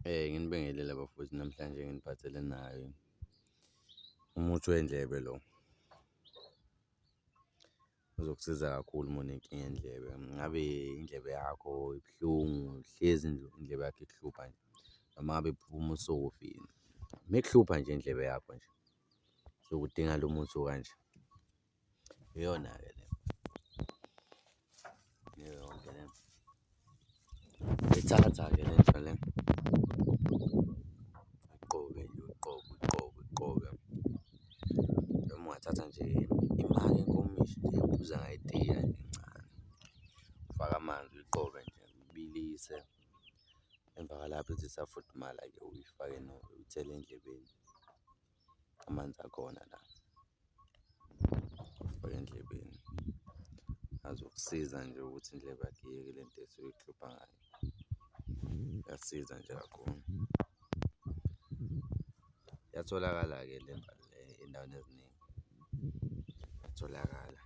Nginibingelele bafowethu, namhlanje nginiphathele nayi umuthi wey'ndlebe lo. Uzokusiza kakhulu uma unenkinga yendlebe, ngabe indlebe yakho ibuhlungu, hlezi nje indlebe yakho ikuhlupha nje noma ngabe kuphuma usofi, mekuhlupha nje indlebe yakho nje usuke udinga lo muthi okanje. Iyona-ke le, iyo yonke le. Uyayithatha-ke lento le, uyiqobe nje uyiqobe, uyiqobe, uyiqobe noma ungathatha nje imaki yenkomishi nje uphuze ngayo itiya nje encane, ufake amanzi uyiqobe nje uyibilise, emva kwalapho ithi isafudumala-ke uyifake uyithele endlebeni, amanzi akhona la, ufake endlebeni. Azokusiza nje ukuthi indlebe yakho iyeke lento esuke ikuhlupha ngayo, iyasiza nje kakhulu. Iyatholakala-ke le ey'ndaweni eziningi, iyatholakala.